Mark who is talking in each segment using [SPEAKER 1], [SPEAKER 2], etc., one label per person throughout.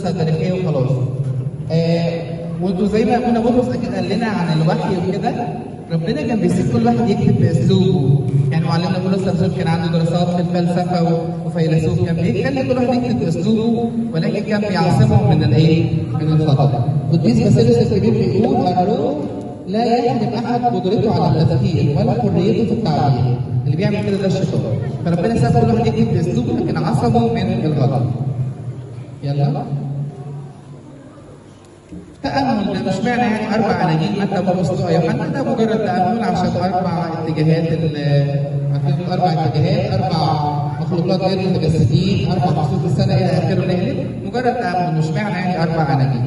[SPEAKER 1] تاريخية وخلاص. وانتوا زي ما ابونا بطرس اكيد قال لنا عن الوحي وكده، ربنا كان بيسيب كل واحد يكتب باسلوبه. يعني معلمنا بولس الرسول كان عنده دراسات في الفلسفة وفيلسوف، كان بيخلي كل واحد يكتب باسلوبه، ولكن كان بيعصمهم من الايه؟ من الخطا. قديس باسيليوس الكبير بيقول الروح لا يحرم احد قدرته على التفكير ولا حريته في التعبير، اللي بيعمل كده ده الشيطان. فربنا ساب كل واحد يكتب باسلوبه لكن عصمه من الغلط. يلا تأمل، ده مش معنى يعني 4 أناجيل متى مرقس لوقا يوحنا، ده مجرد تأمل عشان 4 اتجاهات، 4 اتجاهات، 4 مخلوقات غير متجسدين، 4 فصول في السنة إلى آخره. نهلك مجرد تأمل، مش معنى يعني 4 أناجيل.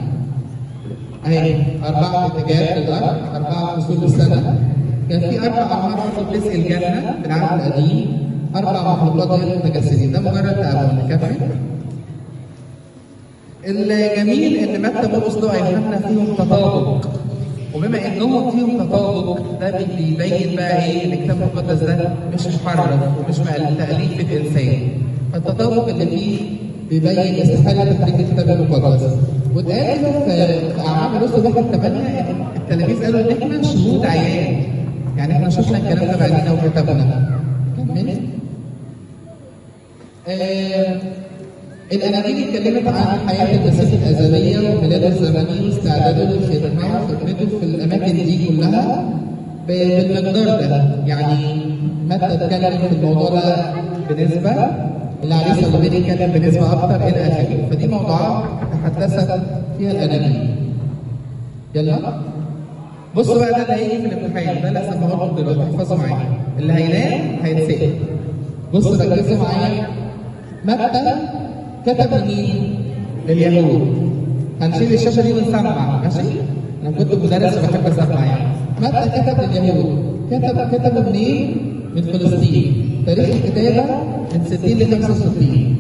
[SPEAKER 1] أهي 4 اتجاهات للأرض، 4 فصول في السنة. كان في 4 أنهار بتسقي الجنة في العهد القديم، 4 مخلوقات غير متجسدين، ده مجرد تأمل. نكمل. الجميل ان متى مرقس لوقا يوحنا فيهم تطابق، وبما انهم فيهم تطابق ده بيبين بقى ايه؟ ان الكتاب المقدس ده مش محرف ومش تأليف الانسان. فالتطابق اللي فيه بيبين استحالة تحريف الكتاب المقدس. واتقال في اعمال الرسل 1:8 التلاميذ قالوا ان احنا شهود عيان، يعني احنا شفنا الكلام ده بعينينا وكتبنا. كمل. الأناجيل اتكلمت عن حياة المسيح الأزلية وميلاده الزمني واستعداده للخدمة وخدمته في الأماكن دي كلها بالمقدار ده. يعني متى اتكلم في الموضوع ده بنسبة، اللي عليه الصليبين اتكلم بنسبة أكتر إلى آخره. فدي موضوعات تحدثت فيها الأناجيل. يلا بصوا بقى، ده اللي هيجي في الامتحان، ده اللي هسمعه لكم دلوقتي، احفظوا معايا. اللي هينام هيتسأل. بصوا ركزوا معايا. متى كتب لمين؟ لليهود. هنشيل الشاشة دي ونسمع، ماشي؟ انا كنت مدرس وبحب اسمع يعني. متى كتب لليهود؟ كتبوا منين؟ من فلسطين. تاريخ الكتابة من 60 ل 65.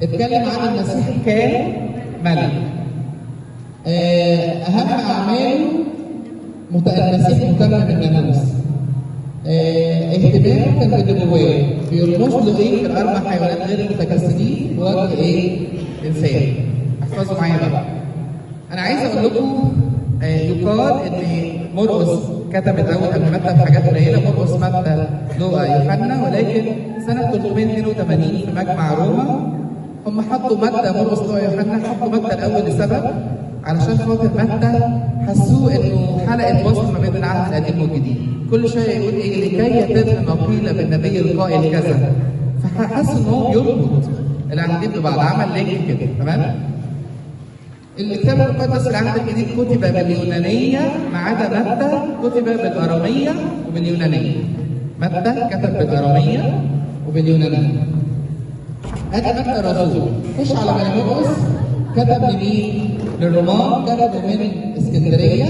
[SPEAKER 1] اتكلم عن المسيح كان ملك. اهم اعماله المسيح متمم الناموس. اهتمامه كان بالنبوات، بيرمز له ايه في ال4 حيوانات غير المتجسدين ووجه ايه؟ انسان. احفظوا معايا بقى. انا عايز اقول لكم يقال ان مرقس كتب الاول قبل متى بحاجات قليله، مرقس متى لوقا يوحنا، ولكن سنة 382 في مجمع روما هم حطوا متى مرقس لوقا يوحنا، حطوا متى الاول لسبب، علشان خاطر متى حسوه انه حلقة وصل ما بين العهد القديم والجديد. كل شوية يقول ايه؟ لكي يتم ما قيل بالنبي القائل كذا. فحس ان هو بيربط العهدين ببعض، عمل link كده، تمام؟ الكتاب المقدس في العهد الجديد كتب باليونانيه ما عدا متى كتب بالاراميه وباليونانيه. متى كتب بالاراميه وباليونانيه. ادي متى الرسول. خش على مرقس، كتب لمين؟ للرومان، كتبوا من اسكندرية،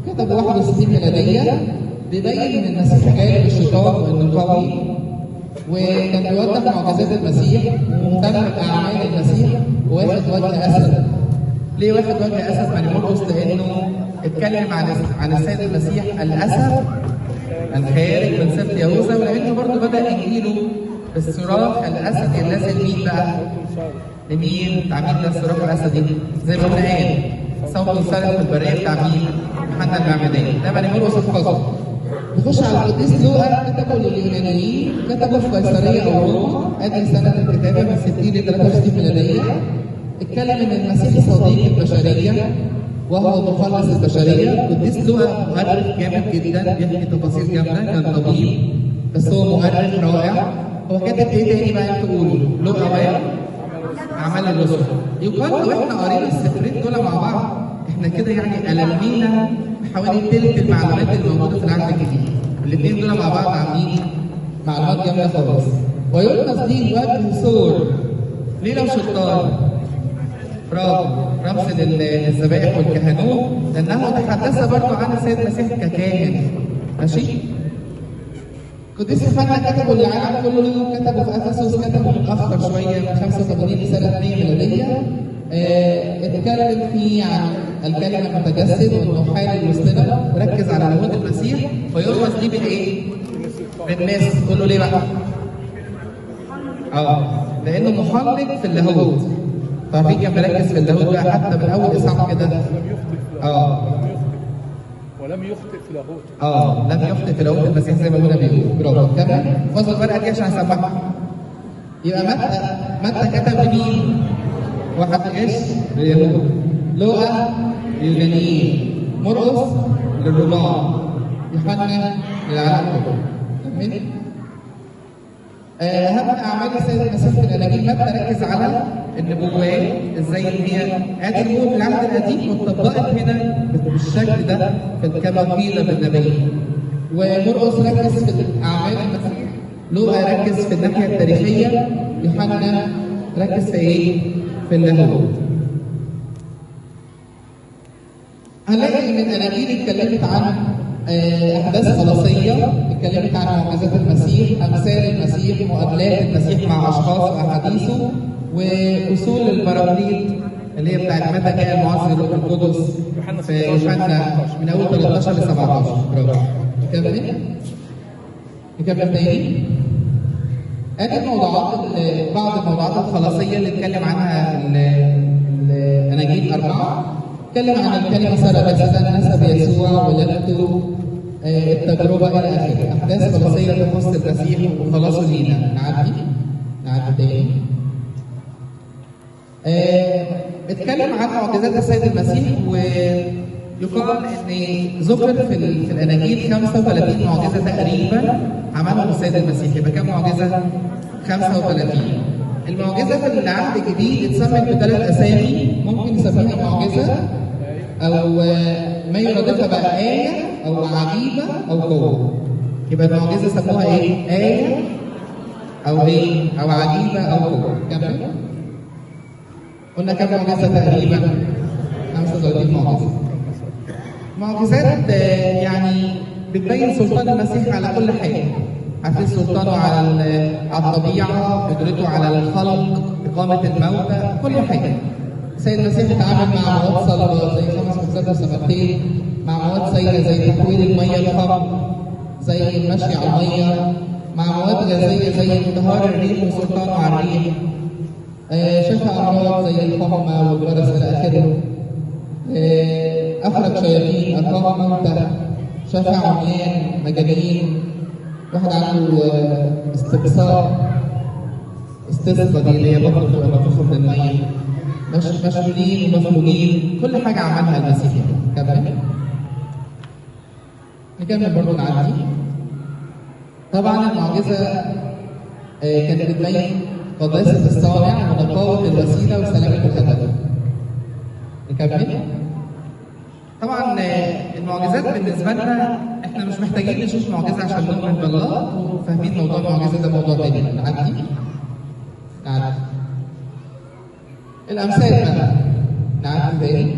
[SPEAKER 1] كتب 61 ميلادية. بيبين ان المسيح غالب الشيطان وانه قوي، وكان بيوضح معجزات المسيح ومهتم باعمال المسيح، وواخد وجه اسد. ليه واخد وجه اسد مع مرقس؟ لانه اتكلم عن السيد المسيح الاسد الخارج من سبط يهوذا، ولانه برضه بدا انجيله بالصراخ الاسدي النازل مين بقى؟ لمين؟ بتاع مين ده الصراخ الاسدي؟ زي ما قلنا قال صوت صارخ في البرية بتاع مين؟ يوحنا المعمدان. ده ماري مرقس الفصل. نخش على القديس لوقا، كتبه لليونانيين، كتبه في قيصرية او روما، ادي سنة الكتابة من 60 ل 63 ميلادية. اتكلم ان المسيح صديق البشرية وهو مخلص البشرية. القديس لوقا مؤرخ جامد جدا، بيحكي تفاصيل جامدة، كان طبيب بس هو مؤرخ رائع. هو كاتب ايه تاني بقى تقولوا؟ لوقا اعمال الرسل. يقال لو احنا قرينا السفرين دول مع بعض احنا كده يعني ألمينا حوالي تلت المعلومات اللي موجودة في العهد الجديد. الاثنين دول مع بعض عاملين معلومات جامدة خالص. ويرمز ليه وجه ثور. ليه لو شطار؟ برافو، رمز للذبائح والكهنوت، لانه تحدث برضه عن السيد المسيح ككاهن. ماشي؟ قديس يوحنا كتبوا للعالم كله، كتبوا في افسس، كتبوا متاخر شوية من 85 لسنه 100 ميلادية. اتكلم فيه عن الكلمة المتجسد وانه حال وسطنا، وركز على لاهوت المسيح، ويرمز ليه بالايه؟ بالناس. قول له ليه بقى؟ لانه محلق في اللاهوت. فعارفين كان مركز في اللاهوت بقى حتى من اول اصحاح كده.
[SPEAKER 2] ولم يخطئ في لاهوته.
[SPEAKER 1] لم يخطئ في لاهوت المسيح زي ما ابونا بيقول. برافو. كمل. فاصل الورقة دي عشان هسمعها. يبقى متى كتب لمين؟ واحد غش لليهود، لوقا لليونانيين، مرقس للرومان، يوحنا للعالم كله. كمل. اهم اعمال السيد المسيح في الاناجيل متى ركز على النبوات، ازاي هي آيات النبوة في العهد القديم واتطبقت هنا بالشكل ده كما قيل بالنبي. ومرقس ركز في اعمال المسيح، لوقا ركز في الناحية التاريخية، يوحنا ركز في ايه؟ في اللاهوت. هنلاقي ان الاناجيل اتكلمت عن احداث خلاصيه، اتكلمت عن معجزات المسيح، امثال المسيح، مقابلات المسيح مع اشخاص واحاديثه، واصول البراقليط اللي هي بتاعت متى جاء المعزي للروح القدس في يوحنا من اول 13 ل 17. برافو. نكمل تاني. ادي الموضوعات، بعض الموضوعات الخلاصيه اللي اتكلم عنها الاناجيل 4. اتكلم عن الكلمة صار جسدا، نسب يسوع، ولادته، التجربة الى اخره، احداث خلاصيه تخص المسيح وخلاصة لينا. نعدي تاني. اتكلم عن معجزات السيد المسيح، ويقال ان ذكر في الاناجيل 35 معجزه تقريبا عملهم السيد المسيح. يبقى كم معجزه؟ 35. المعجزة في العهد الجديد اتسمت بثلاث اسامي، ممكن نسميها معجزه او ما يرادفها بقى ايه او عجيبة او قوة. يبقى المعجزة سموها ايه؟ ايه او ايه؟ او عجيبة او قوة. كمل. قلنا كم معجزه تقريبا؟ 35 معجزه. معجزات يعني بتبين سلطان المسيح على كل حاجة. عارفين سلطانه على الطبيعة، قدرته على الخلق، اقامه الموتى، كل حاجة. السيد المسيح اتعامل مع مواد صلبه زي 5 خبزات وسمكتين، مع مواد سائله زي تحويل المية لخمر، زي المشي على المية، مع مواد غازية زي انتهار الريح وسلطانه على الريح، شفى امراض زي الحمى والبرص الى اخره، اخرج شياطين، اقام موتى، شفى عميان، مجانين، واحد عنده استقصاء، استسقى دي اللي هي برضه بتبقى منفوخه من المية، مشلولين ومفلوجين، كل حاجة عملها المسيح. كمل. نكمل برضه نعدي. طبعا المعجزة كانت بتبين قداسة الصانع ونقاوه الوسيلة وسلامه الهدف. نكمل. طبعا المعجزات بالنسبة لنا احنا مش محتاجين نشوف معجزه عشان نؤمن بالله، وفاهمين موضوع المعجزة ده موضوع تاني. نعدي. الامثال بقى نعدي تاني.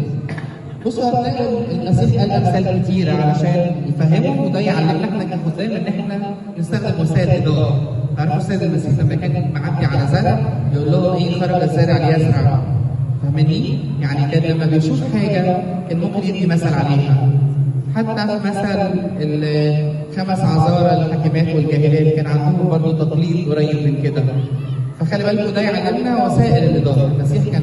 [SPEAKER 1] بصوا هتلاقوا المسيح قال امثال كتيرة علشان يفهمهم، وده يعلمنا احنا كخدام ان احنا نستخدم وسائل ادارة. تعرفوا السيد المسيح لما كان معدي على زرع يقول لهم ايه؟ خرج الزارع ليزرع. فاهمني؟ يعني كان لما بيشوف حاجة كان ممكن يدي مثل عليها. حتى في مثل الخمس عذارى الحاكمات والجاهلات كان عندهم برضه تقليد قريب من كده. فخلي بالكم ده يعلمنا وسائل الادارة. المسيح كان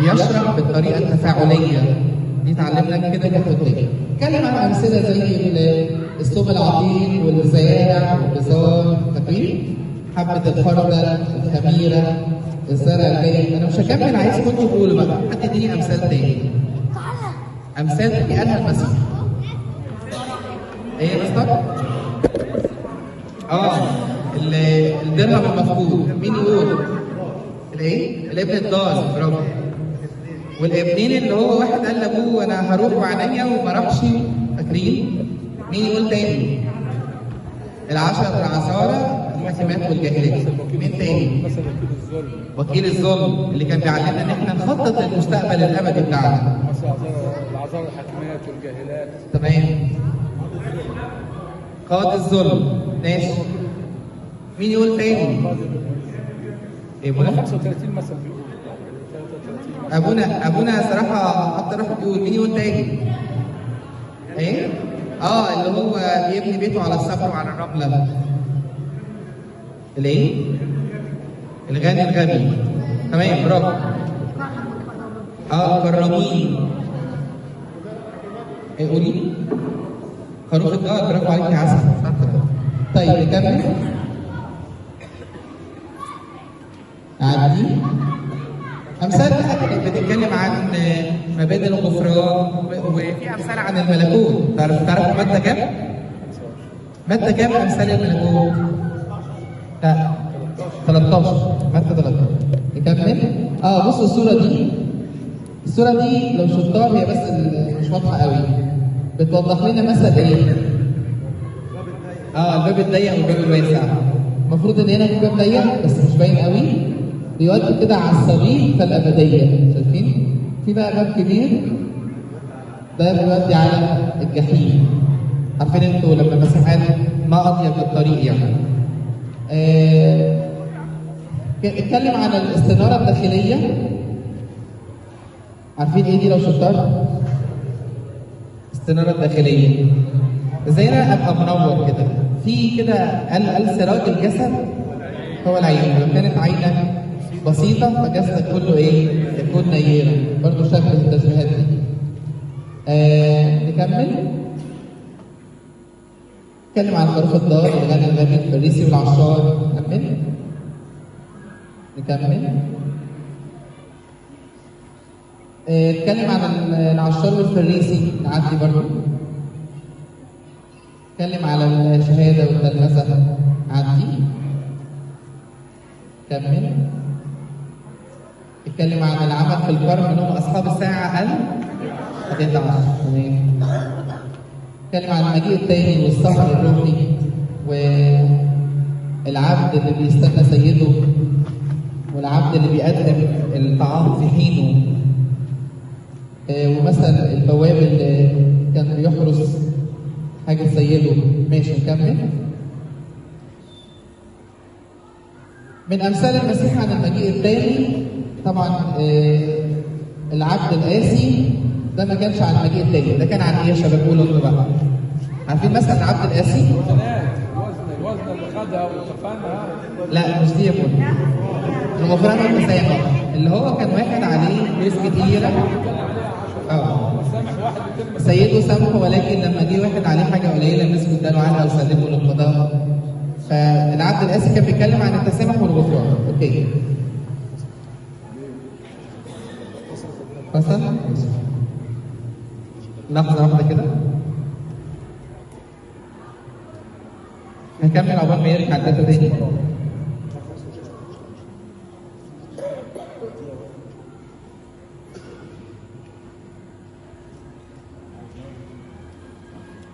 [SPEAKER 1] بيشرح بالطريقة التفاعليه دي، اتعلمنا كده كخدام. اتكلم عن امثلة زي الثوب العتيق والزارع والبزار، فاكرين؟ حبه الخردل، الخميره، الزرع الجيد. انا مش هكمل، عايزكم انتوا تقولوا بقى، حد يديني امثال تاني. امثال تاني قالها المسيح. ايه يا مستر؟ الدرهم المفقود، مين يقول؟ الايه؟ الابن الضال، برافو. والابنين اللي هو واحد قال لابوه انا هروح وعينيا وما راحش، فاكرين؟ مين يقول تاني؟ العشرة العذارى، الحاكمات والجاهلات. مين تاني؟ وكيل الظلم اللي كان بيعلمنا ان احنا نخطط للمستقبل الابدي بتاعنا.
[SPEAKER 2] العذارى الحاكمات والجاهلات.
[SPEAKER 1] تمام. قاضي الظلم، ماشي. مين يقول تاني؟ ايه ابونا؟
[SPEAKER 2] 35 مثل بيقول.
[SPEAKER 1] ابونا صراحة اكتر واحد بيقول. مين يقول تاني؟ ايه؟ اللي هو بيبني بيته على الصخر وعلى الرملة. الايه؟ الغني الغبي. تمام، برافو. كرامين. ايه قولي؟ خروف الدار. برافو عليك يا عسل. طيب نكمل. عدي. امثال بقى كانت بتتكلم عن مبادئ الغفران، وفي امثال عن الملكوت. تعرفوا متى كام؟ متى كام امثال الملكوت؟ لا 13. متى 13. نكمل. بصوا الصورة دي، الصورة دي لو شفتوها هي بس مش واضحة قوي، بتوضح لنا مثل ايه؟ الباب الضيق والباب الواسع. المفروض ان هنا في باب ضيق بس مش باين قوي، بيودي كده على الصليب فالابديه، شايفين؟ في بقى باب كبير ده بيودي على الجحيم. عارفين انتوا لما المسيح قال ما اضيق الطريق يعني. اتكلم عن الاستناره الداخلية. عارفين ايه دي لو شطار؟ الاستناره الداخلية. ازاي انا ابقى منور كده؟ في كده قال سراج الجسد هو العين، لو كانت عينك بسيطة فجسدك كله ايه؟ يكون نيرا. برضه شبه التشبيهات دي. نكمل. نتكلم عن خروف الدار، الغني الغبي، الفريسي والعشار. نكمل. نكمل. اتكلم عن العشار والفريسي، نعدي برضه. اتكلم على الشهادة والتلمذه، عدي. كمل. اتكلم عن العمل في الكرم ان هم اصحاب الساعة 11. تمام. اتكلم عن المجيء الثاني والسهر الروحي والعبد اللي بيستنى سيده والعبد اللي بيقدم الطعام في حينه، ومثل البواب اللي كان بيحرس حاجة سيده. ماشي نكمل. من امثال المسيح عن المجيء الثاني طبعا العبد القاسي ده ما كانش عن المجيء الثاني، ده كان عن ايه يا شباب؟ قولوا انتوا بقى. عارفين مثلا العبد القاسي؟
[SPEAKER 2] الوزن اللي خدها وكفنها.
[SPEAKER 1] لا مش دي يا بني، الغفران والتسامح اللي هو كان واحد عليه فلوس كتيرة، سيده سامحه، ولكن لما جه واحد عليه حاجة قليله مسكه اداله علقه وسلمه للقضاء. فالعبد القاسي كان بيتكلم عن التسامح والغفران. okay. فصل؟ لحظة واحدة كده. هنكمل عقبال ما يرجع ال data تاني.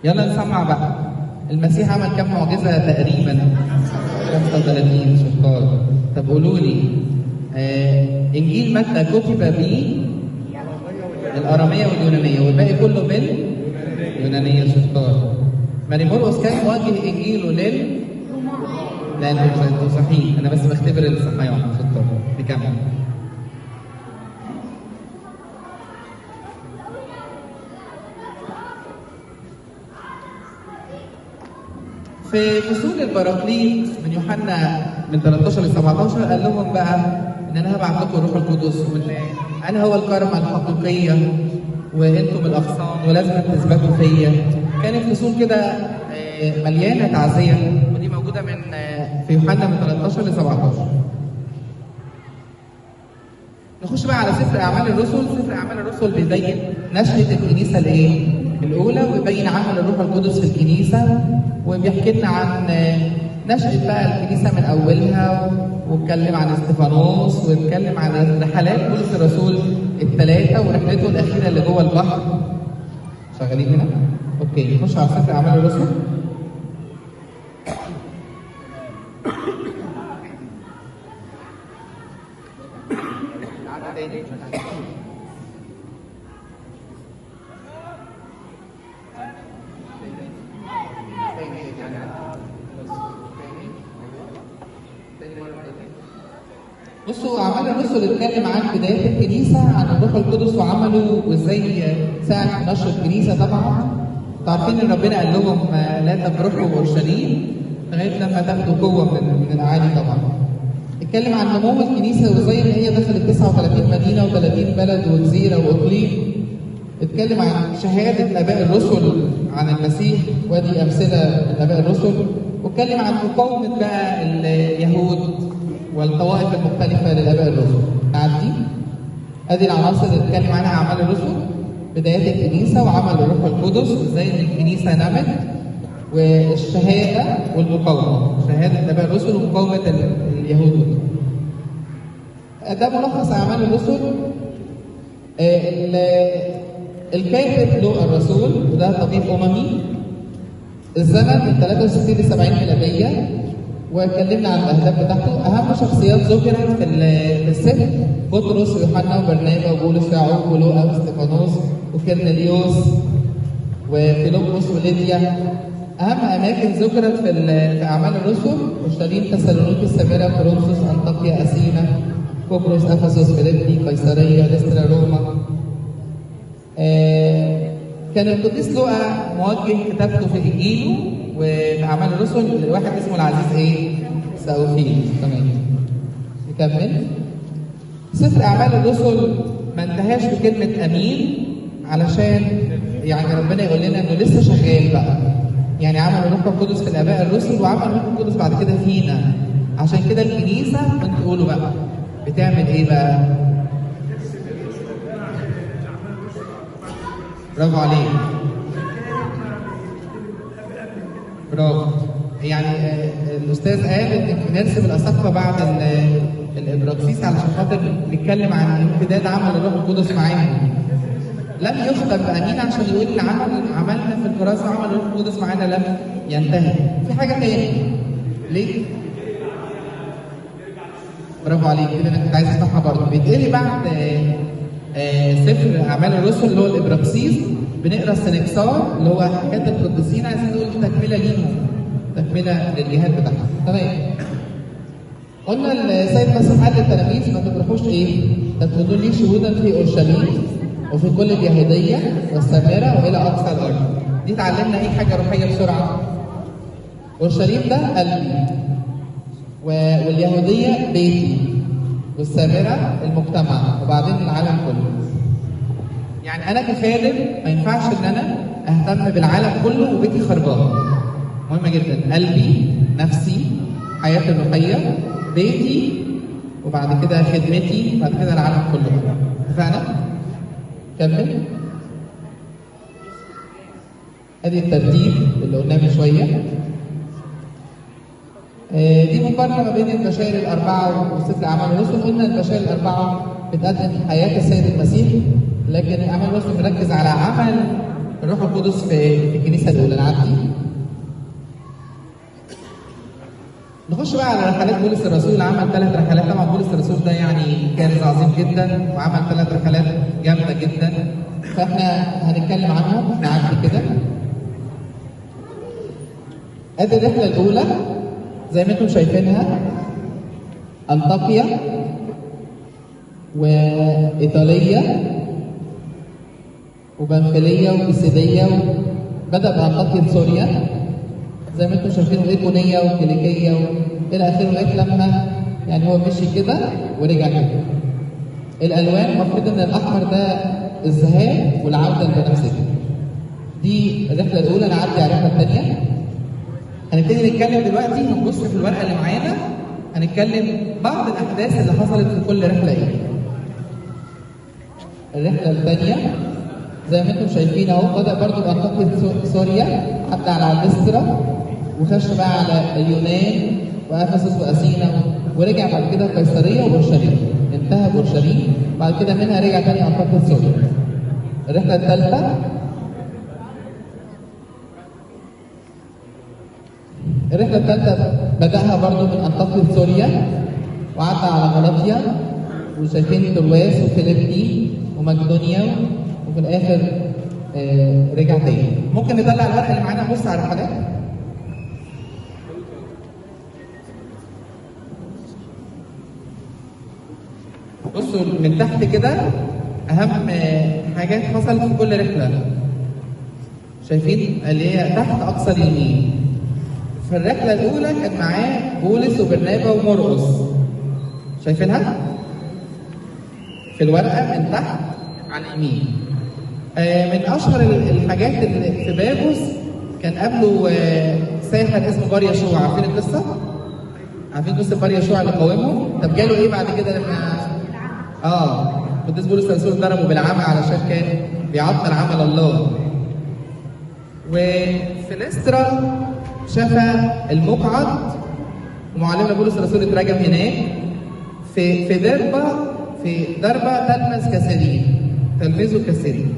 [SPEAKER 1] يلا نسمع بقى. المسيح عمل كم معجزة تقريبا؟ 35. شطار. طب قولوا لي انجيل متى كتب به الاراميه واليونانيه والباقي كله باليونانيه. شطار. ماري مرقس كان موجه انجيله لل لا انتوا صحيين، انا بس بختبر الصحيان. شطار. نكمل. في فصول البراكليت من يوحنا من 13 ل 17 قال لهم بقى ان انا هبعت لكم الروح القدس، وان انا هو الكرمة الحقيقية وانتم الاغصان ولازم تثبتوا فيا. كانت فصول كده مليانة تعزية، ودي موجودة من في يوحنا من 13 ل 17. نخش بقى على سفر اعمال الرسل. سفر اعمال الرسل بيبين نشأة الكنيسة الايه؟ الاولى، ويبين عمل الروح القدس في الكنيسة، وبيحكي لنا عن نشأة بقى الكنيسة من أولها، واتكلم عن استفانوس، واتكلم عن رحلات بولس الرسول الثلاثة ورحلته الأخيرة اللي جوه البحر. شغالين هنا؟ أوكي، نخش على سفر أعمال الرسل. بصوا اعمال الرسل اتكلم عن بداية الكنيسة، عن الروح القدس وعمله وازاي ساعد في نشر الكنيسة. طبعا عارفين ان ربنا قال لهم لا تبرحوا اورشليم لغاية لما تاخدوا قوة من العالي. طبعا اتكلم عن نمو الكنيسة وازاي ان هي دخلت 39 مدينة و30 بلد وجزيرة واقليم. اتكلم عن شهادة اباء الرسل عن المسيح، ودي امثلة من اباء الرسل. واتكلم عن مقاومة بقى اليهود والطوائف المختلفة للاباء الرسل. نعدي ادي العناصر اللي اتكلم عنها اعمال الرسل: بدايات الكنيسة وعمل الروح القدس وازاي ان الكنيسة نمت، والشهادة والمقاومة، شهادة اباء الرسل ومقاومة اليهود. ده ملخص اعمال الرسل. الكاتب لوقا الرسول، وده طبيب اممي. الزمن من 63 ل 70 ميلادية، واتكلمنا عن الاهداف بتاعته. اهم شخصيات ذكرت في السفر: بطرس ويوحنا وبرنابا وبولس ويعقوب ولوقا واستفانوس وكرنيليوس وفيلبس وليديا. اهم اماكن ذكرت في اعمال الرسل: اورشليم، تسالونيكي، السامرة، كورنثوس، انطاكيا، اثينا، قبرص، افسس، فيليبي، قيصرية، لسترا، روما. كان القديس لوقا موجه كتابته في انجيله وفي اعمال الرسل لواحد اسمه العزيز ايه؟ ساوفيل. تمام. نكمل. سفر اعمال الرسل ما انتهاش بكلمه امين، علشان يعني ربنا يقول لنا انه لسه شغال بقى. يعني عمل الروح القدس في الاباء الرسل، وعمل الروح القدس بعد كده فينا. عشان كده الكنيسة انتوا قولوا بقى بتعمل ايه بقى؟ برافو عليك، برافو. يعني الاستاذ قال ان بنرسم الاساقفه بعد الابراكسيس علشان خاطر نتكلم عن امتداد عمل الروح القدس معانا. لم يختم بامين عشان يقول ان عملنا في الكراسة وعمل الروح القدس معانا لم ينتهي. في حاجة تاني ليه؟ برافو عليك، كده انا كنت عايز اسمعها برضه. بيتقري بعد سفر اعمال الرسل اللي هو الابراكسيس، بنقرا السنكسار اللي هو حكاية القديسين، عايزين نقول تكمله ليهم، تكمله للجهاد بتاعهم. تمام. قلنا السيد المسيح قال للتلاميذ ما تبرحوش ايه؟ تكونوا لي شهودا في اورشليم وفي كل اليهودية والسامره والى اقصى الارض. دي اتعلمنا ايه حاجة روحية بسرعة؟ اورشليم ده قلبي، واليهودية بيتي، والسامره المجتمع، وبعدين العالم كله. يعني انا كخادم ما ينفعش ان انا اهتم بالعالم كله وبيتي خربان. مهم جدا قلبي، نفسي، حياتي الروحية، بيتي، وبعد كده خدمتي، وبعد كده العالم كله. اتفقنا؟ كمل. ادي الترتيب اللي قلناه من شوية. دي مقارنة ما بين البشائر الاربعة وسفر اعمال الرسل. قلنا البشائر الاربعة بتقدم حياة السيد المسيح، لكن اعمال الرسل مركز على عمل الروح القدس في الكنيسة الاولى. نعدي نخش بقى على رحلات بولس الرسول. عمل 3 رحلات. طبعا بولس الرسول ده يعني كان عظيم جدا، وعمل 3 رحلات جامدة جدا، فاحنا هنتكلم عنهم. نعدي كده. ادي الرحلة الاولى زي ما انتم شايفينها: انطاكيا وايطاليا وبنفليه وبيسيديه. بدأ بانطاكيا سوريا زي ما انتم شايفين، وايقونيه وكيليكيه الى اخره، لغاية لما يعني هو مشي كده ورجع كده. الالوان المفروض ان الاحمر ده الذهاب والعودة البنفسجي. دي الرحلة الاولى. نعدي على الرحلة الثانية. هنبتدي نتكلم دلوقتي، هنبص في الورقة اللي معانا، هنتكلم بعض الاحداث اللي حصلت في كل رحله. ايه الرحلة الثانية؟ زي ما انتم شايفين اهو، بدا برضو بانطاكيا سوريا، عدى على لسترا، وخش بقى على اليونان وافسس واثينا، ورجع بعد كده قيصرية واورشليم. انتهى باورشليم، بعد كده منها رجع تاني انطاكيا سوريا. الرحلة الثالثة، الرحلة الثالثة بداها برضو من انطاكيا سوريا، وعدى على غلاطيا، وشايفين ترواس وفيليبي ومقدونيا، وفي الاخر رجع تاني. ممكن نطلع الورقة اللي معانا نبص على الرحلات. بصوا من تحت كده اهم حاجات حصلت في كل رحله. شايفين اللي هي تحت اقصى اليمين. في الرحلة الاولى كان معاه بولس وبرنابا ومرقس. شايفينها؟ في الورقة من تحت على اليمين. من اشهر الحاجات اللي في بابوس كان قبله ساحر اسمه بار يشوع. عارفين القصة؟ عارفين قصة بار يشوع اللي قاومهم؟ طب جاله ايه بعد كده لما القديس بولس الرسول ضربه بالعمى علشان كان بيعطل عمل الله. وفي لسترا شفى المقعد، ومعلمنا بولس الرسول اترجم هناك. في دربه، في دربه تلمذ كثيرين، تلمذوا كثيرين.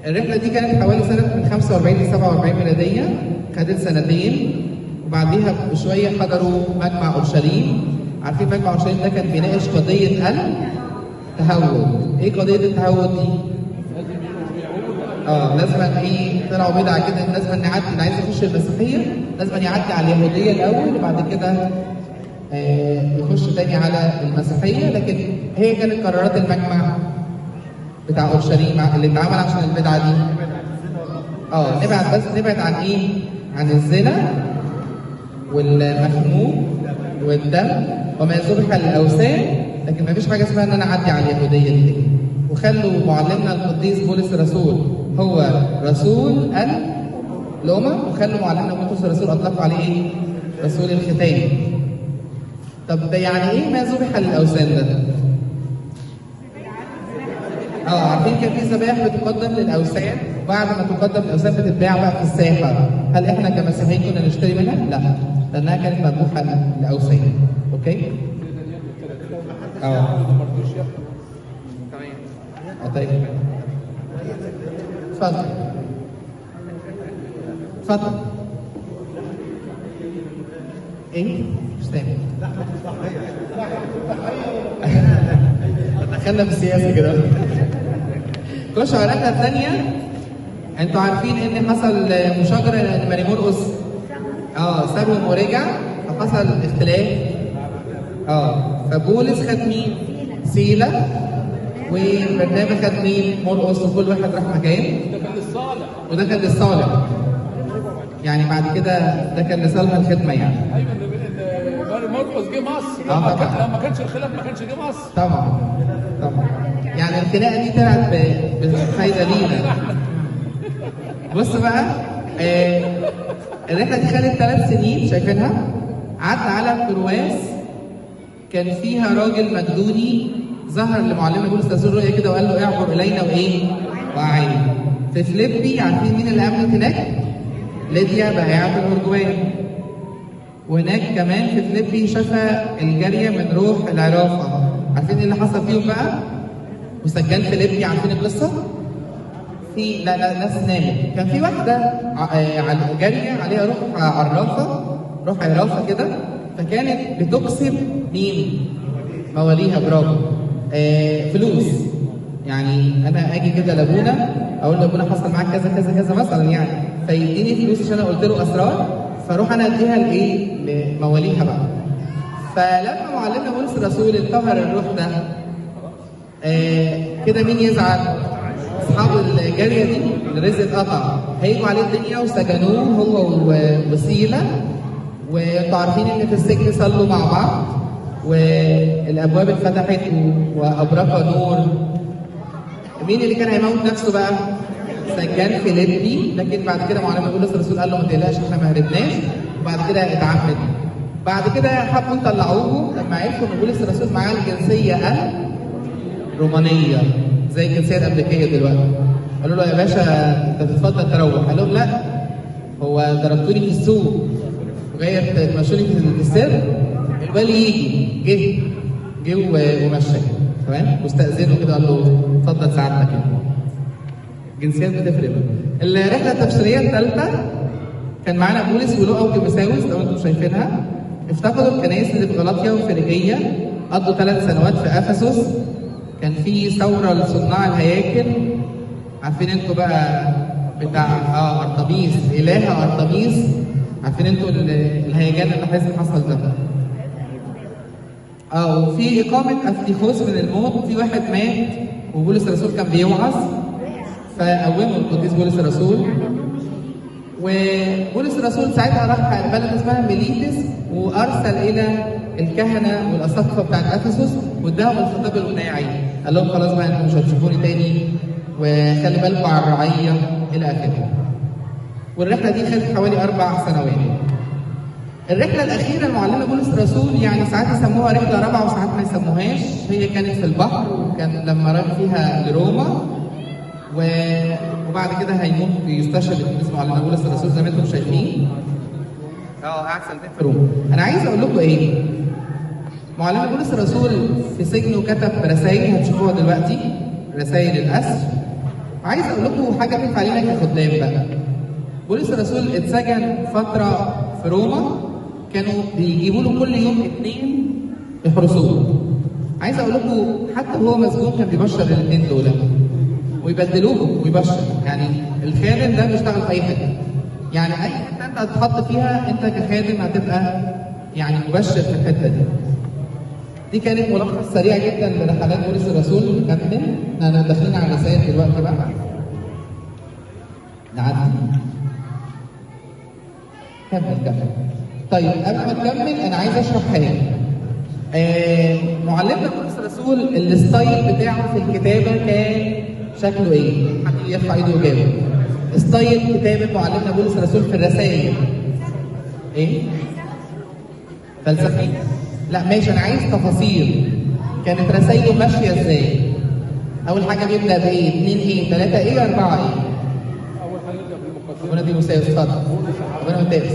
[SPEAKER 1] الرحلة دي كانت حوالي سنة من 45 ل 47 ميلادية، خدت سنتين، وبعديها بشوية حضروا مجمع اورشليم. عارفين مجمع اورشليم ده كان بيناقش قضية التهود. ايه قضية التهود دي؟ لازم ايه، طلعوا بدعة كده، لازم نعدي، اللي عايز يخش المسيحية لازم يعدي على اليهودية الاول وبعد كده يخش تاني على المسيحية. لكن هي كانت قرارات المجمع بتاع اورشليم اللي اتعمل عشان البدعة دي. نبعد، بس نبعد عن ايه؟ عن الزنا والمخموم والدم وما ذبح للاوثان، لكن ما فيش حاجة اسمها ان انا اعدي على اليهودية دي. وخلوا معلمنا القديس بولس الرسول هو رسول الامم، وخلوا معلمنا بطرس الرسول اطلقوا عليه ايه؟ رسول الختان. طب ده يعني ايه ما ذبح للاوثان ده؟ عارفين كان في ذبائح بتقدم للاوثان، وبعد ما تقدم للاوثان بتتباع بقى في الساحة. هل احنا كمسيحيين كنا نشتري منها؟ لا، لانها كانت مذبوحه للاوثان. okay؟ تمام. طيب اتفضل اتفضل. ايه؟ مش سامع. دخلنا في السياسة كده. خش على الرحلة الثانية. انتوا عارفين ان حصل مشاجره لان ماري مرقس سابهم ورجع، فحصل اختلاف. فبولس خد مين؟ سيلا، وبرنابا خد مين؟ مرقس، وكل واحد راح مكان.
[SPEAKER 2] ده كان للصالح،
[SPEAKER 1] وده كان للصالح. يعني بعد كده ده كان لصالح الخدمة يعني.
[SPEAKER 2] ايوه، مرقس جه مصر. لو ما كانش الخلاف ما كانش جه مصر.
[SPEAKER 1] طبعا طبعا. يعني الخناقة دي طلعت بفايده لينا. بص بقى، الرحلة دي خدت 3 سنين، شايفينها؟ عدى على ترواس، كان فيها راجل مقدوني ظهر لمعلمنا بولس الرسول رؤية كده وقال له اعبر الينا وايه؟ وأعين. في فليبي عارفين مين اللي قابلت هناك؟ ليديا بائعة الأرجوان. وهناك كمان في فليبي شفى الجارية من روح العرافة. عارفين ايه اللي حصل فيهم بقى؟ وسجان فليبي، عارفين القصة؟ في لا لا ناس نامت، كان في واحدة جارية عليها روح عرافة، روح عرافة كده، فكانت بتكسب مين؟ مواليها. برافو. فلوس. يعني انا اجي كده لابونا اقول لابونا حصل معاك كذا كذا كذا مثلا يعني، فيديني فلوس عشان انا قلت له اسرار، فاروح انا اديها لايه؟ لمواليها بقى. فلما معلمنا بولس الرسول انتهر الروح ده، كده مين يزعل؟ اصحاب الجارية دي الرزق اتقطع، هيجوا عليه الدنيا وسجنوه هو وسيلة. وانتوا عارفين ان في السجن صلوا مع بعض والابواب اتفتحت وابرق نور. مين اللي كان هيموت نفسه بقى؟ سجان فيليبي. لكن بعد كده معلم بولس الرسول قال له ما تقلقش احنا ما هربناش، وبعد كده اتعمد. بعد كده حبوا يطلعوه لما عرفوا ان بولس الرسول معاه الجنسية الرومانية زي الجنسية الامريكية دلوقتي. قالوا له يا باشا انت تتفضل تروح. قال لهم لا، هو ضربتوني في السوق وجاي تمشوني في السر، الوالي يجي. جه ومشى. تمام، واستأذنه كده قال له اتفضل سعادتك. جنسيات بتفرق. الرحلة التبشيرية الثالثة كان معانا بولس ولوقا وتيموثاوس لو انتم شايفينها. افتقدوا الكنائس اللي في غلاطيا وفريجيه، قضوا 3 سنوات في افسس. كان في ثورة لصناع الهياكل، عارفين انتوا بقى بتاع ارطميس، اله ارطميس، عارفين انتوا الهيجان اللي حصل ده. وفي اقامه افتيخوس من الموت، في واحد مات وبولس الرسول كان بيوعظ فقومه القديس بولس الرسول. وبولس الرسول ساعتها راح بلد اسمها ميليتس، وارسل الى الكهنة والاساقفه بتاعت افسس واداهم الخطاب الوداعي، قال لهم خلاص بقى انتوا مش هتشوفوني تاني، وخلي بالكم على الرعية الى اخره. والرحلة دي خدت حوالي 4 سنوات. الرحلة الاخيرة لمعلمنا بولس الرسول، يعني ساعات يسموها رحله رابعه وساعات ما يسموهاش، هي كانت في البحر، وكان لما راح فيها لروما، وبعد كده هيموت يستشهد القديس معلمنا بولس الرسول زي ما انتم شايفين. قعد سنتين في روما. انا عايز اقول لكم ايه؟ معلمنا بولس الرسول في سجنه كتب رسائل هتشوفوها دلوقتي، رسائل الاسر. عايز اقول لكم حاجة تنفع لنا كخدام بقى. بولس الرسول اتسجن فترة في روما، كانوا بيجيبوا له كل يوم 2 يحرسوه. عايز اقول لكم حتى وهو مسجون كان بيبشر الاثنين دول ويبدلوهم ويبشر. يعني الخادم ده بيشتغل في اي حتة، يعني اي حتة انت هتتحط فيها انت كخادم هتبقى يعني مبشر في الحتة دي. دي كانت ملخص سريع جدا لرحلات بولس الرسول. نكمل، احنا داخلين على الرسائل دلوقتي بقى. نعدي كمل كمل. طيب قبل ما نكمل انا عايز اشرح حاجة. معلمنا بولس الرسول ال style بتاعه في الكتابة كان شكله ايه؟ حد يرفع ايده ويجاوب. style كتابه معلمنا بولس الرسول في الرسائل ايه؟ فلسفي؟ لا ماشي، انا عايز تفاصيل. كانت رسايله ماشية ازاي؟ اول حاجة بيبدا بايه؟ 2 ايه؟ 3 ايه؟ 4 ايه؟
[SPEAKER 2] اول حاجة يبدا بالمقدمة.
[SPEAKER 1] ربنا تيموثاوس اتفضل. ربنا متاوس.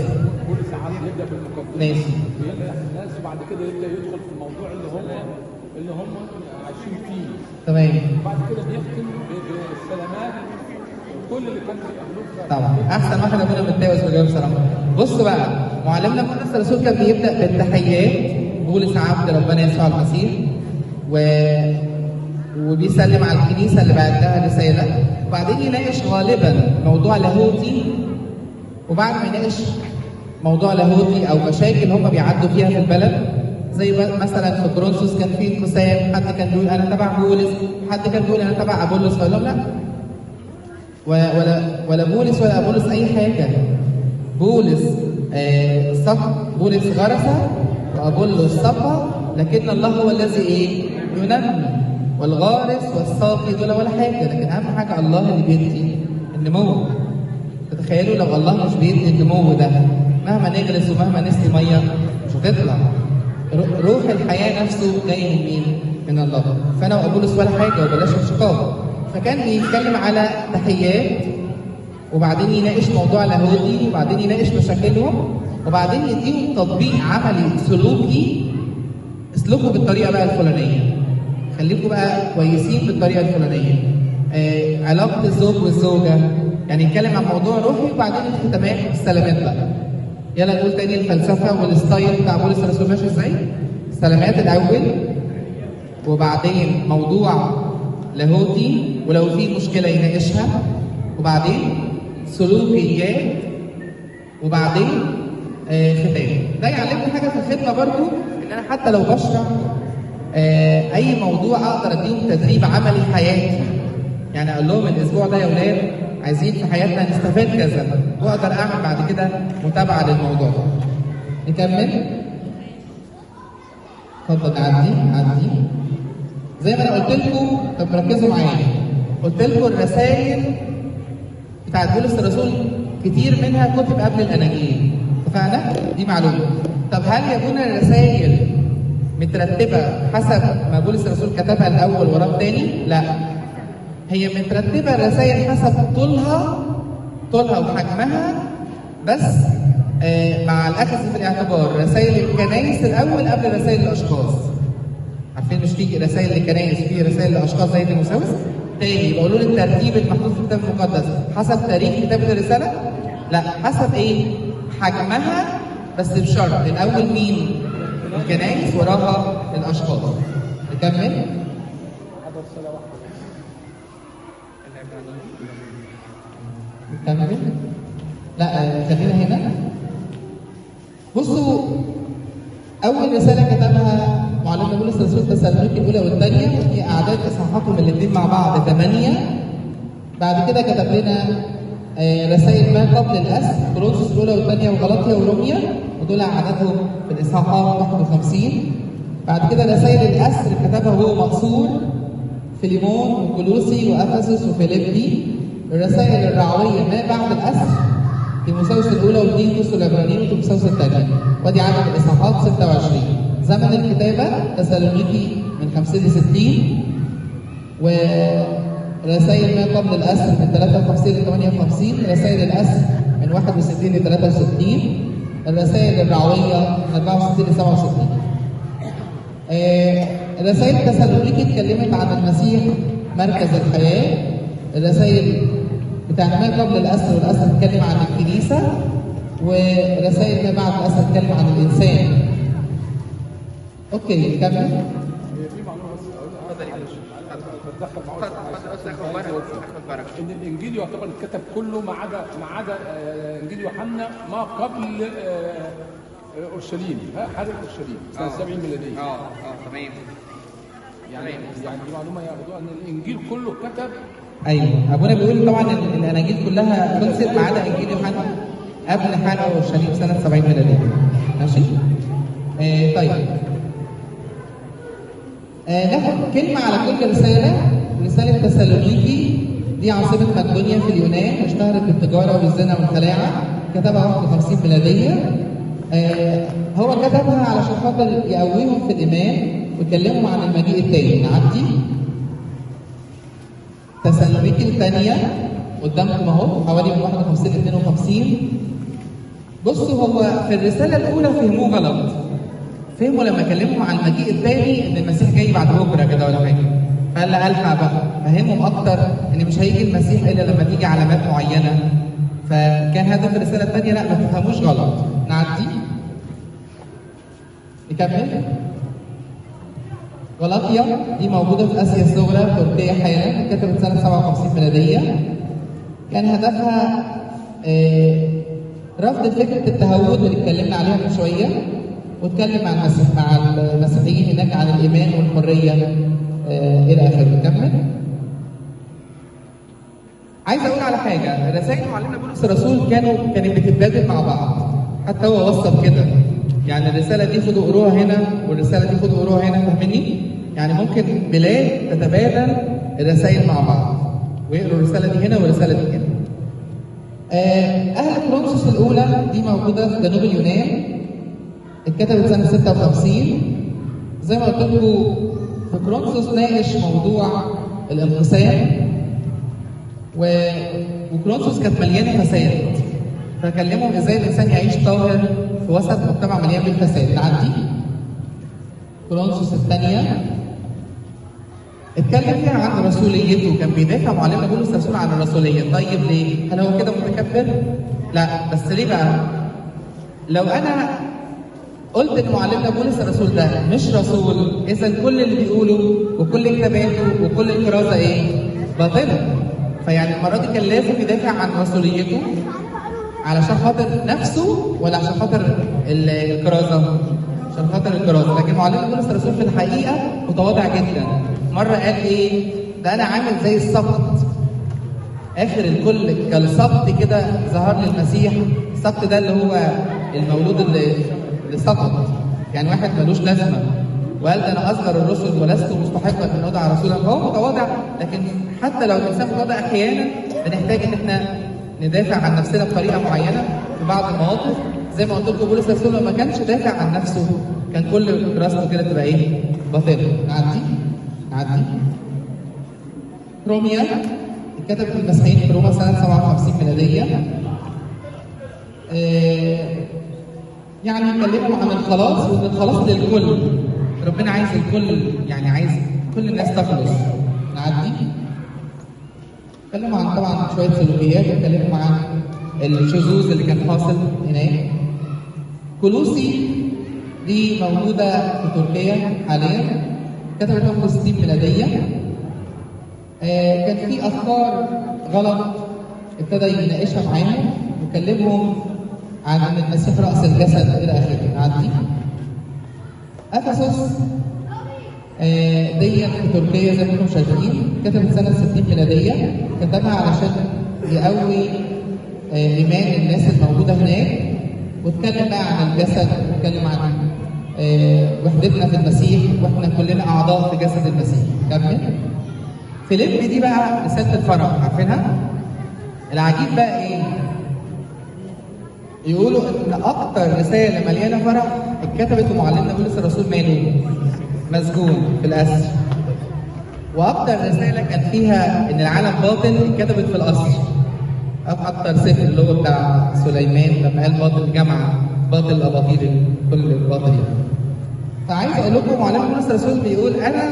[SPEAKER 2] بولس عبد يبدا بالمقدمة.
[SPEAKER 1] ماشي.
[SPEAKER 2] بيمدح الناس وبعد كده يبدا يدخل في الموضوع اللي هم عايشين فيه.
[SPEAKER 1] تمام.
[SPEAKER 2] بعد كده بيختم بالسلامات وكل اللي كانوا بيقابلوه.
[SPEAKER 1] طبعا احسن واحد ابونا متاوس بيجاوب بصراحة. بصوا بقى، معلمنا بولس الرسول كان بيبدا بالتحيات، بولس عبد ربنا يسوع المسيح، وبيسلم على الكنيسة اللي بعت لها رسالة، وبعدين يناقش غالبا موضوع لاهوتي، وبعد ما يناقش موضوع لاهوتي او مشاكل هم بيعدوا فيها في البلد، زي مثلا في كورنثوس كان في انقسام، حد كان بيقول انا تبع بولس، حد كان بيقول انا تبع ابولس، فقال لهم لا، ولا بولس ولا ابولس اي حاجة. بولس بولس غرس وابولس سقى، لكن الله هو الذي ايه؟ ينمي. والغارس والساقي دول ولا حاجة، لكن اهم حاجة الله اللي بيدي النمو. تتخيلوا لو الله مش بيدي النمو ده، مهما نغرس ومهما نسقي مية مش هتطلع. روح الحياة نفسه جاي من مين؟ من الله. فانا وابولس ولا حاجة وبلاش انشقاق. فكان بيتكلم على تحيات، وبعدين يناقش موضوع لاهوتي، وبعدين يناقش مشاكلهم، وبعدين يديهم تطبيق عملي سلوكي، اسلكوا بالطريقة بقى الفلانية، خليكم بقى كويسين بالطريقة الفلانية. علاقة الزوج والزوجة، يعني يتكلم عن موضوع روحي وبعدين الختامات السلامات بقى. يلا نقول تاني الفلسفة وال style بتاع بولس الرسول ماشي ازاي؟ السلامات الاول، وبعدين موضوع لاهوتي ولو في مشكلة يناقشها، وبعدين سلوكيات، وبعدين ختام. ده يعلمني حاجة في الخدمة برضو، ان انا حتى لو بشرح اي موضوع اقدر اديهم تدريب عملي في حياتي. يعني اقول لهم الاسبوع ده يا ولاد عايزين في حياتنا نستفاد كذا، واقدر اعمل بعد كده متابعه للموضوع ده. نكمل؟ اتفضل. عدي زي ما انا قلت لكم. طب ركزوا معايا، قلت لكم الرسائل بتاعت بولس الرسول كتير منها كتب قبل الاناجيل، اتفقنا؟ دي معلومة. طب هل يكون الرسائل مترتبة حسب ما بولس الرسول كتبها الاول وراه الثاني؟ لا، هي مترتبة الرسائل حسب طولها وحجمها، بس مع الاخذ في الاعتبار رسائل الكنائس الاول قبل رسائل الاشخاص. عارفين مش في رسائل للكنائس في رسائل لاشخاص زي تيموثاوس؟ تاني بقولوا لي الترتيب المحطوط في الكتاب المقدس حسب تاريخ كتابه الرسالة؟ لا، حسب ايه؟ حجمها، بس بشرط الاول مين؟ الكنائس وراها الاشخاص. نكمل؟ نكمل؟ لا خلينا هنا. بصوا، اول رسالة كتبها معلمنا بولس الرسول تسالونيكي الاولى والثانية، هي اعداد اصحاحاتهم الاثنين مع بعض 8. بعد كده كتب لنا رسائل ما قبل الأسر، كورنثوس الأولى والثانية وغلاطيا وروميا، ودول عددهم في الإصحاحات 51. بعد كده رسائل الأسر كتبها وهو مقصور، فيليمون وكولوسي وأفسس وفيليبي. الرسائل الرعوية ما بعد الأسر، تيموثاوس الأولى وتيتوس والعبرانيين وتيموثاوس الثانية، وادي عدد الإصحاحات 26. زمن الكتابة تسالونيكي من 50 ل 60، ورسائل ما قبل الأسر من 53 ل 58، رسائل الأسر من 61 ل 63، الرسائل الرعوية من 64 ل 67. رسائل تسالونيكي اتكلمت عن المسيح مركز الحياة. الرسائل بتاعت ما قبل الأسر والأسر اتكلم عن الكنيسة، ورسائل ما بعد الأسر اتكلم عن الإنسان. okay كمل.
[SPEAKER 2] في معلومة بس اتدخل معاك ان الانجيل يعتبر اتكتب كله ما عدا انجيل يوحنا ما قبل اورشليم، حرب اورشليم سنة 70 ميلادية.
[SPEAKER 1] تمام.
[SPEAKER 2] يعني دي معلومة ياخدوها ان الانجيل كله اتكتب.
[SPEAKER 1] ايوه، ابونا بيقول طبعا الاناجيل كلها خلصت ما عدا انجيل يوحنا قبل حرب اورشليم سنة 70 ميلادية. ماشي؟ طيب ناخد كلمة على كل رسالة. رسالة تسالونيكي دي عاصمة مقدونيا في اليونان، اشتهرت بالتجارة والزنا والخلاعة، كتبها 51 ميلادية. هو كتبها علشان خاطر يقويهم في الإيمان ويكلمهم عن المجيء التاني. نعدي تسالونيكي الثانية قدامكم أهو، حوالي من 51 ل 52. بصوا، هو في الرسالة الأولى فهموه غلط. فهموا لما كلمهم عن المجيء الثاني ان المسيح جاي بعد بكره كده ولا حاجة، فقال لا الحق بقى فهمهم اكتر ان مش هيجي المسيح الا لما تيجي علامات معينة. فكان هدف الرسالة الثانية لا ما تفهموش غلط. نعدي نكمل. غلاطيا دي موجودة في اسيا الصغرى في تركيا حالا، كتبت سنة 57 ميلادية. كان هدفها رفض فكرة التهود اللي اتكلمنا عليها من شوية، واتكلم مع المسيحيين هناك عن الايمان والحرية الى اخره. نكمل. عايز اقول على حاجة، رسائل معلمنا بولس الرسول كانت بتتبادل مع بعض، حتى هو وصل كده، يعني الرسالة دي خدوا قروها هنا والرسالة دي خدوا قروها هنا، فاهمني؟ يعني ممكن بلاد تتبادل الرسائل مع بعض ويقروا الرسالة دي هنا والرسالة دي هنا. اهل كورنثوس الاولى دي موجودة في جنوب اليونان، اتكتبت سنة 56. زي ما قلت لكم في كورنثوس ناقش موضوع الانقسام، وكورنثوس كانت مليانة فساد، فكلمهم ازاي الانسان يعيش طاهر في وسط مجتمع مليان بالفساد. نعدي كورنثوس الثانية اتكلم فيها عن رسوليته، كان بيدافع معلمنا بولس الرسول عن الرسولية. طيب ليه؟ هل هو كده متكبر؟ لا، بس ليه بقى؟ لو انا قلت ان معلمنا بولس الرسول ده مش رسول، اذا كل اللي بيقوله وكل كتاباته وكل الكرازة ايه؟ باطله. فيعني المرة دي كان لازم يدافع عن رسوليته علشان خاطر نفسه ولا عشان خاطر الكرازة؟ عشان خاطر الكرازة. لكن معلمنا بولس الرسول في الحقيقة متواضع جدا. مرة قال ايه؟ ده انا عامل زي السقط، اخر الكل كالسقط كده ظهر لي المسيح. السقط ده اللي هو المولود اللي سقط، يعني واحد ملوش لازمه، وقال ده انا اصغر الرسل ولست مستحقا ان ادعى رسولا. فهو متواضع، لكن حتى لو الانسان متواضع احيانا بنحتاج ان احنا ندافع عن نفسنا بطريقة معينة في بعض المواقف. زي ما قلت لكم بولس الرسول لو ما كانش دافع عن نفسه كان كل دراسته كده تبقى ايه؟ باطله. نعدي. روميا اتكتبت المسيحيين في روما سنة 57 ميلادية. يعني اتكلموا عن الخلاص، وان الخلاص للكل، ربنا عايز الكل، يعني عايز كل الناس تخلص. نعدي. اتكلموا عن طبعا شوية سلوكيات، اتكلموا عن الشذوذ اللي كان حاصل هناك. كولوسي دي موجودة في تركيا حاليا، كتبت 61 ميلادية. كان في افكار غلط ابتدى يناقشها معاهم وكلمهم عن ان المسيح راس الجسد الى اخره. نعدي. افسس دي في تركيا زي ما انتم شايفين، كتبت سنة 60 ميلادية. كتبها علشان يقوي ايمان الناس الموجودة هناك، واتكلم بقى عن الجسد، واتكلم عن وحدتنا في المسيح، واحنا كلنا اعضاء في جسد المسيح. كمل. فيليب دي بقى رسالة الفرح، عارفينها؟ العجيب بقى ايه؟ يقولوا ان اكتر رسالة مليانة فرح اتكتبت ومعلمنا بولس الرسول ماله؟ مسجون في الاسر. واكتر رسالة كان فيها ان العالم باطل اتكتبت في القصر. اكتر سفر اللي هو بتاع سليمان لما قال باطل جامعه، باطل الاباطيل، كل الباطل يعني. فعايز اقول لكم معلمنا بولس الرسول بيقول انا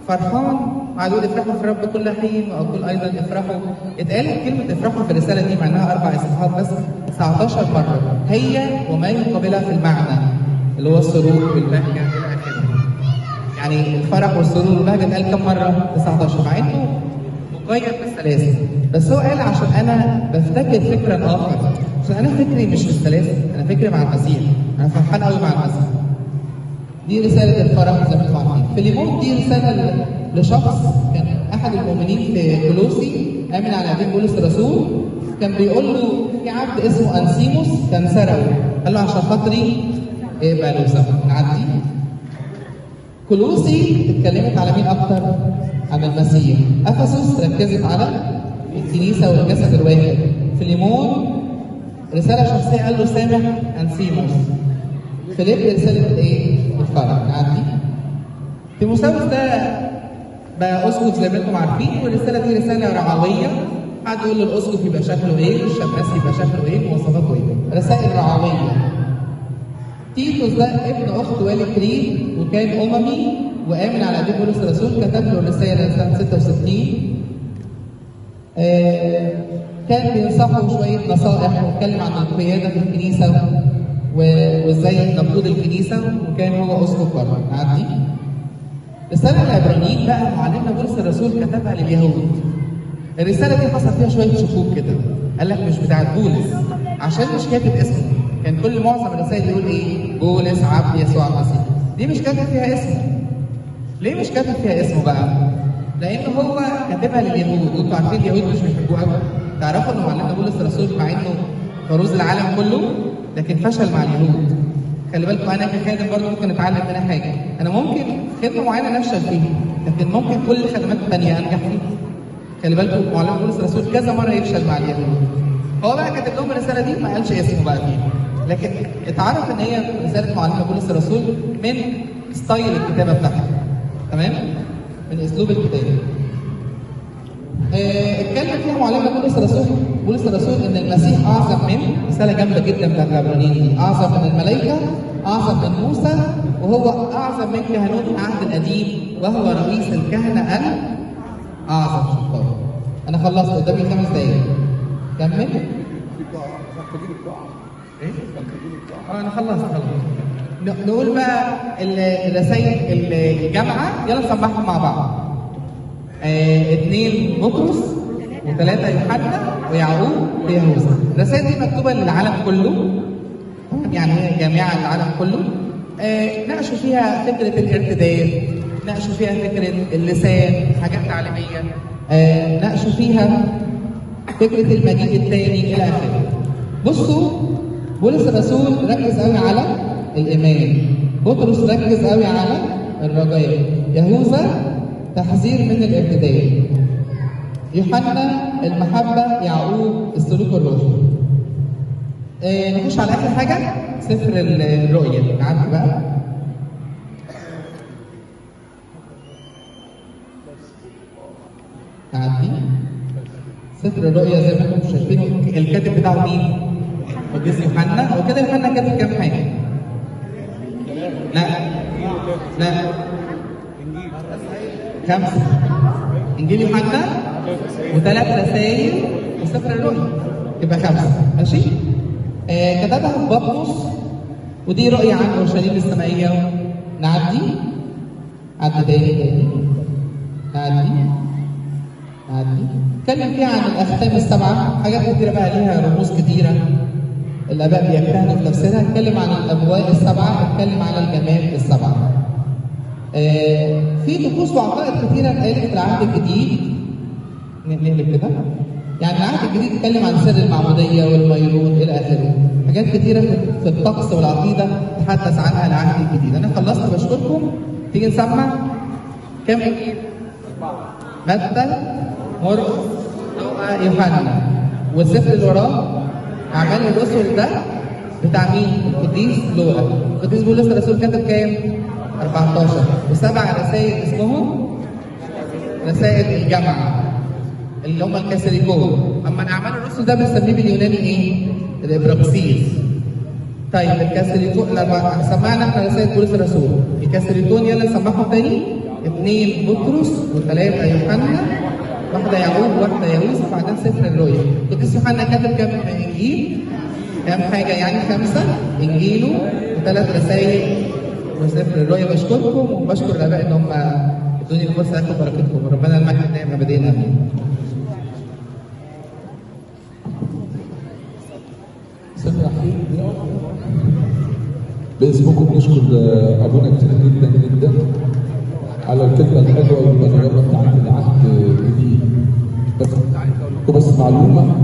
[SPEAKER 1] فرحان، قعدوا يقول افرحوا في الرب كل حين، واقول ايضا افرحوا. اتقالت كلمة افرحوا في الرسالة دي مع انها 4 اصحاحات بس 19 مرة، هي وما يقابلها في المعنى اللي هو السرور والبهجة الى اخره. يعني الفرح والسرور والبهجة اتقال كم مرة؟ 19، مع انه مقيد بالسلاسل، بس هو قال عشان انا بفتكر فكرا اخر، عشان انا فكري مش في السلاسل، انا فكري مع المسيح، انا فرحان قوي مع المسيح. دي رسالة الفرح زي ما انتم عارفين. فيليمون دي رسالة لشخص كان احد المؤمنين في كولوسي، امن على دين بولس الرسول، كان بيقول له في عبد اسمه انسيموس كان سرقه، قال له عشان خاطري اقبله سمح. نعدي. كولوسي اتكلمت على مين اكتر؟ عن المسيح. افسس ركزت على الكنيسة والجسد الواحد. فيليمون رسالة شخصية قال له سامح انسيموس. فيليب رسالة الايه؟ الفرح. نعدي. تيموثاوس ده بقى اسقف زي ما انتم عارفين، والرسالة دي رسالة رعويه، قعد يقول للاسقف يبقى شكله ايه، والشماس يبقى شكله ايه، مواصفاته ايه، رسائل رعويه. تيتوس ده ابن اخت والي كريت وكان اممي وامن على ايدين بولس الرسول، كتب له الرسالة سنة 66. كان بينصحه شوية نصائح واتكلم عن القيادة في الكنيسة وازاي نقود الكنيسة، وكان هو اسقف برضه. نعدي. رسالة العبرانيين بقى معلمنا بولس الرسول كتبها لليهود. الرسالة دي حصل فيها شوية شكوك كده، قال لك مش بتاعت بولس عشان مش كاتب اسمه، كان كل معظم الرسائل يقول ايه؟ بولس عبد يسوع المسيح. دي مش كاتب فيها اسمه. ليه مش كاتب فيها اسمه بقى؟ لأن هو كاتبها لليهود، وانتوا عارفين اليهود مش بيحبوه قوي. تعرفوا ان معلمنا بولس الرسول مع انه فاروز العالم كله لكن فشل مع اليهود. خلي بالكم انا كخادم برضه ممكن اتعلم منها حاجة، انا ممكن خدمة معينة نفشل فيها، لكن ممكن كل الخدمات الثانية انجح فيها. خلي بالكم معلم بولس الرسول كذا مرة يفشل مع اليهود. هو بقى كاتب لهم الرسالة دي ما قالش اسمه بقى فيها، لكن اتعرف ان هي رسالة معلم بولس الرسول من style الكتابة بتاعها. تمام؟ من اسلوب الكتابة. اتكلم فيها معلمنا بولس الرسول ان المسيح اعظم من، رسالة جامدة جدا بتاعت العبرانيين دي، اعظم من الملائكة، اعظم من موسى، وهو اعظم من كهنوت العهد القديم، وهو رئيس الكهنة الاعظم. شطار. انا خلصت قدامي 5 دقايق. كمل. ايه؟ انا خلصت خلاص. نقول بقى الرسائل الجامعة، يلا نسمعهم مع بعض. 2 بطرس، و3 يوحنا، ويعقوب، ويهوذا. الرسائل دي مكتوبة للعالم كله، يعني هي جامعه للعالم كله. ناقشوا فيها فكرة الارتداد، ناقشوا فيها فكرة اللسان، حاجات تعليمية، ناقشوا فيها فكرة المجيء الثاني الى اخره. بصوا بولس الرسول ركز قوي على الايمان، بطرس ركز قوي على الرجاء، يهوذا تحذير من الارتداد، يوحنا المحبة، يعقوب السلوك الروحي. نخش على آخر حاجة، سفر الرؤيا. نعدي بقى. نعدي سفر الرؤيا زي ما انتم شايفين الكاتب بتاعه مين؟ قديس يوحنا. هو كده يوحنا كاتب كام حاجة؟ لا لا 5. انجيل يوحنا و3 رسائل وسفر الرؤيا، يبقى 5. ماشي. كتبها في بطرس، ودي رؤية عن اورشليم السمائية. نعدي عدي تاني نعدي نعدي. اتكلم فيها عن الاختام السبعة، حاجات كتيرة بقى ليها رموز كتيرة الاباء بيجتهدوا في تفسيرها. اتكلم عن الابواب السبعة، اتكلم على الجمال السبعة. في طقوس وعقائد كتيرة اتقالت في العهد الجديد. نقلب كده. يعني العهد الجديد اتكلم عن سر المعمودية والميرون الى اخره، حاجات كتيرة في الطقس والعقيدة تحدث عنها العهد الجديد. انا خلصت، بشكركم. تيجي نسمع كم انجيل؟ متى، مرقس، لوقا، يوحنا. والسفر اللي وراه اعمال الرسل ده بتاع مين؟ القديس لوقا. القديس بولس الرسول كتب كام؟ 14، وسبع رسائل اسمهم رسائل الجامعة اللي هم الكاثوليكون. اما اعمال الرسل ده بنسميه باليوناني ايه؟ الابراكسيس. طيب الكاثوليكون لما سمعنا احنا رسائل بولس الرسول، الكاثوليكون يلا نسمعهم تاني. 2 بطرس، و3 يوحنا، 1 يعقوب، 1 يهوذا، وبعدين سفر الرؤيا. القديس يوحنا كتب كام انجيل؟ كام حاجة يعني؟ 5 انجيله وثلاث رسائل وسفر الرؤيا. بشكركم وبشكر الاباء ان هم ادوني الفرصة اخد بركتكم. ربنا المجد دائما ابدين امين.
[SPEAKER 3] باسمكم نشكر ابونا كتير جدا جدا على الكلمة الحلوة والبانوراما بتاعت العهد الجديد. بس معلومة،